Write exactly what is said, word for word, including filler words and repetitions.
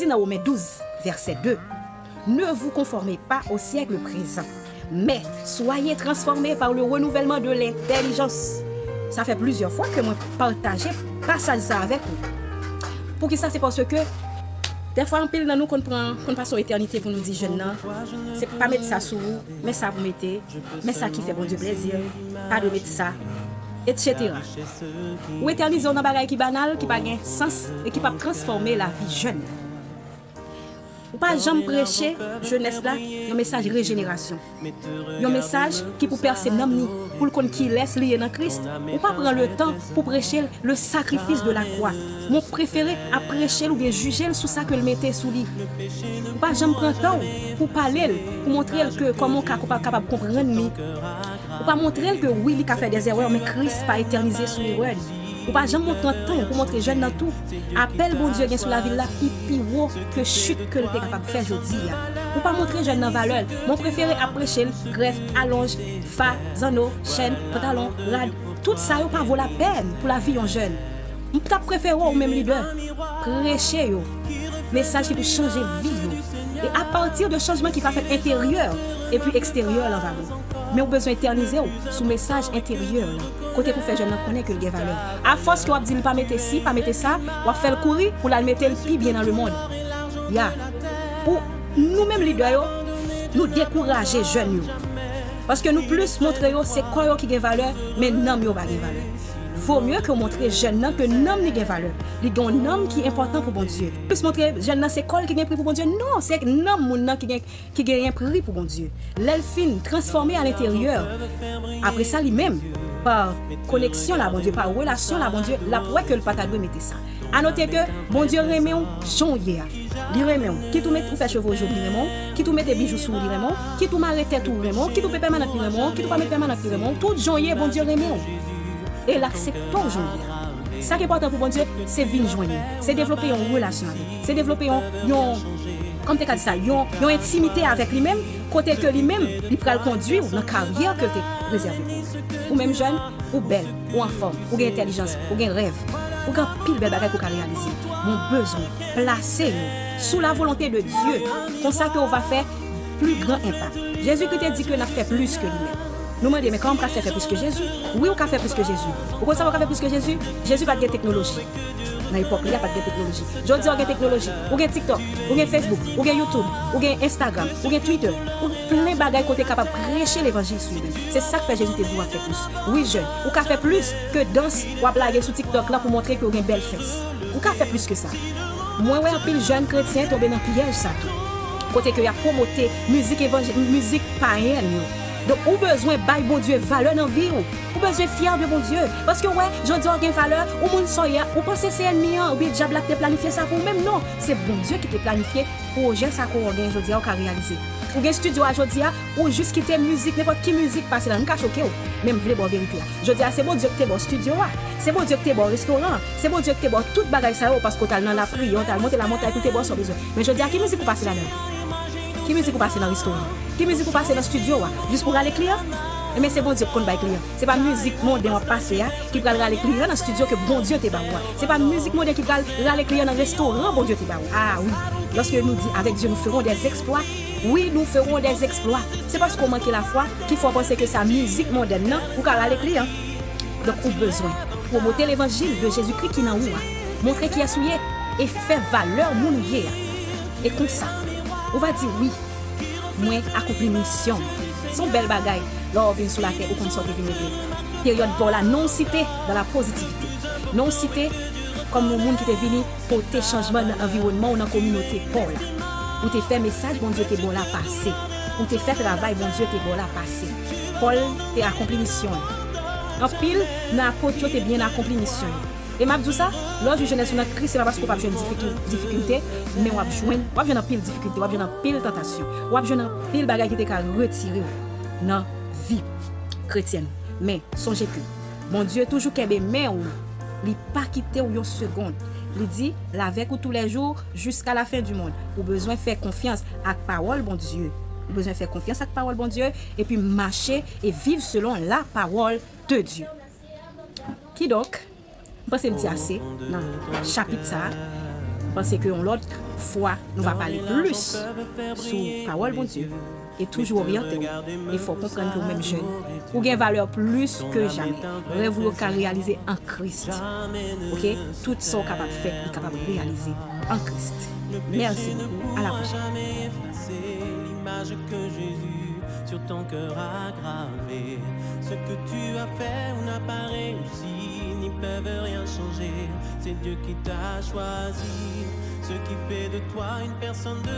Di nan Women douz, vèsè de, Ne vous conformez pas au siècle présent, mais soyez transformés par le renouvellement de l'intelligence. Sa fè plizyè fwa ke mwen pataje pasaj sa avèk ou. Poukisa? Se paske dèfwa anpil nan nou konn pran, konn pase yon etènite pou nou di jèn nan, se pa met sa sou ou, men sa pou mete, men sa ki fè Bondye plezi, pa dwe met sa, etsetera. Ou etènize w nan bagay ki banal, ki pa gen sans e ki p ap transfòme lavi jèn nan. Ou pa janm preche jenès la yon mesaj rejenerasyon. Yon mesaj ki pou pèse nanm ni, pou l konn kilès li ye nan Kris. Ou pa pran letan pou preche l le sacrifice de la croix. Mon prefere ap preche l oubyen jije l sou sa ke l mete sou li. Ou pa janm pran tan w pou pale l, pou montre l ke kòman w ka, ka kapab konprann li. Ou pa montre l ke wi, li ka fè dèzèwè, men Kris pa etènize sou erè li. Ou pa janm pran tan w pou montre jèn nan tou. Apèl Bondye gen sou lavi l la pi, pi wo ke chit ke l te kapab fè jodi a. Ou pa montre jèn nan valè l. Mon prefere ap preche l grèf, alonj, fa, zanno, chèn, pantalon, rad. Tout sa yo pa vo lapèn pou lavi yon jèn. M t ap prefere w menm lidè preche yo mesaj ki pou chanje vi yo. E apati de chanjman ki pa fèt enteryè epi eksteryè lan va bon. Men ou bezwen etènize w sou mesaj enteryè lan, kote pou fè jèn nan konnen ke l gen valè. Afòs ke w ap di l pa mete si, pa mete sa, w ap fè l kouri pou l al mete l pi byen nan lemonn. Ya. Pou nou menm lidè yo, nou dekouraje jèn yo. Paske nou plis montre yo se kò yo ki gen valè, men nanm yo pa gen valè. Vo mye ke w montre jèn nan ke nanm li gen valè. Li gen yon nanm ki enpòtan pou Bondye. Plis montre jèn nan se kò l ki gen pri pou Bondye. Non, se nanm moun nan ki gen, ki genyen pri pou Bondye. Lè l fin transfòme alenteryè, apre sa li menm, pa koneksyon l a Bondye, pa relasyon l a Bondye, l ap wè ke l pa ta dwe mete sa. Anote ke Bondye renmen w jan w ye a. Li renmen w. Kit ou met, ou fè cheve w jodi, li renmen w. Kit ou mete bijou sou ou, li renmen w. Kit ou mare tèt ou, li renmen w. Kit ou pe pèmanant, li renmen w. Kit ou pa met pèmanant, li renmen w. Tout jan w ye, Bondye renmen w. E l aksepte w jan w ye a. Sa k enpòtan pou Bondye, se vin jwenn li. Se devlope yon relasyon avè l. Se devlope yon, yon, kòman m te ka di sa, yon, yon entimite avèk li menm, kote ke li menm, li pral kondui w nan karyè ke l te rezève pou ou. Ou menm jèn, ou bèl, ou anfòm, ou gen entèlijans, ou gen rèv, ou gen anpil bèl bagay ke w ka reyalize. Men w bezwen plase yo sou la volonte de Dye, konsa ke w va fè pli gran enpak. Jezikri te di ke n ap fè plis ke li menm. Nou mande, men kòman m ka fè, fè plis ke Jezi? Wi, ou ka fè plis ke Jezi. Ou konn sa w ka fè plis ke Jezi? Jezi pa t gen teknoloji. Nan epòk li a, pa t gen teknoloji. Jodi a, w gen teknoloji. Ou gen TikTok, ou gen Facebook, ou gen YouTube, ou gen Instagram, ou gen Twitter. Ou gen plen bagay kote kapab preche levanjil sou ou menm. Se sa k fè Jezi te di w ap fè plis. Wi, jèn, ou ka fè plis ke dans w ap lage sou TikTok lan pou montre ke w gen bèl fès. Ou ka fè plis ke sa. Mwen wè anpil jèn kretyen tonbe nan pyèj sa tou. Kote ke y ap pwomote mizik evanjil, mizik payèn yo. Donk, ou bezwen bay Bondye valè nan vi w. Ou bezwen fyè de Bondye. Paske w wè, jodi a w gen valè, ou moun sa w ye a, ou panse se ènmi an oubyen dyab la ki te planifye sa pou ou menm? Non, se Bondye ki te planifye pwojè sa ke w genyen jodi a, ou ka reyalize. Ou gen estidyo a jodi a, ou jis kite mizik, nenpòt ki mizik pase la, m ka choke w, men m vle ba w verite a. Jodi a, se Bondye ki te ba w estidyo a. Se Bondye ki te ba w restoran an. Se Bondye ki te ba w tout bagay sa yo, paske w t al nan lapriyè, w t al monte lamontay pou l te ba w sa w bezwen. Men jodi a, ki mizik ou pase ladan l? Ki mizik ou pase nan restoran an? Ki mizik ou pase nan estidyo a? Jis pou rale kliyan? Ebyen, se Bondye ki konn bay kliyan. Se pa mizik monden w ap pase a ki pral rale kliyan nan estidyo ke Bondye te ba ou a. Se pa mizik monden ki pral rale kliyan nan restoran Bondye te ba ou. Ah wi, lorsque nous dit avec Dieu nous ferons des exploits, wi, nous ferons des exploits. Se paske w manke lafwa ki fè w panse ke sa mizik monden nan ou ka rale kliyan. Donk, ou bezwen pwomote levanjil de Jezikri ki nan ou a. Montre kiyès ou ye e fè valè moun ou ye a. E konsa, ou va di wi. Mwen akonpli misyon m. Se yon bèl bagay lè w vin sou latè, ou konn sa w te vin regle. Peryòd pa w la, non w site dans la positivité. Non w site kòm yon moun ki te vini pote chanjman nan anviwònman w, nan kominote pa w la. Ou te fè mesaj Bondye te ba w la pase. Ou te fè travay Bondye te ba w la pase. Pòl te akonpli misyon l. Anpil nan apot yo te byen akonpli misyon yo. E m ap di w sa, lè w jwenn jenès ou nan Kris, se pa paske w p ap jwenn difikil-, difikilte, men w ap jwenn, w ap jwenn anpil difikilte, w ap jwenn anpil tantasyon, w ap jwenn anpil bagay ki te ka retire w nan vi kretyèn ou. Men, sonje ke Bondye toujou kenbe men w, li pa kite w yon segonn. Li di, l avèk ou toulèjou, jusqu'à la fin du monde. Ou bezwen fè konfyans ak pawòl Bondye. Ou bezwen fè konfyans ak pawòl Bondye, epi mache e viv selon la parole de Dieu. Kidonk, m panse m di ase nan chapit sa a. M panse ke yon lòt fwa, nou va pale plis sou pawòl Bondye e toujou oryante w. E fò w konprann ke w menm jèn, ou gen valè plis ke jamè. Rèv ou yo ka reyalize an Kris. Oke? Tout sa w kapab fè, li kapab reyalize an Kris. Mèsi bokou. A la pwochèn. L'image que Jésus sur ton cœur a gravé. Ce que tu as fait ou n'as pas réussi n'y peuvent rien changer. C'est Dieu qui t'a choisi. Ce qui fait de toi une personne de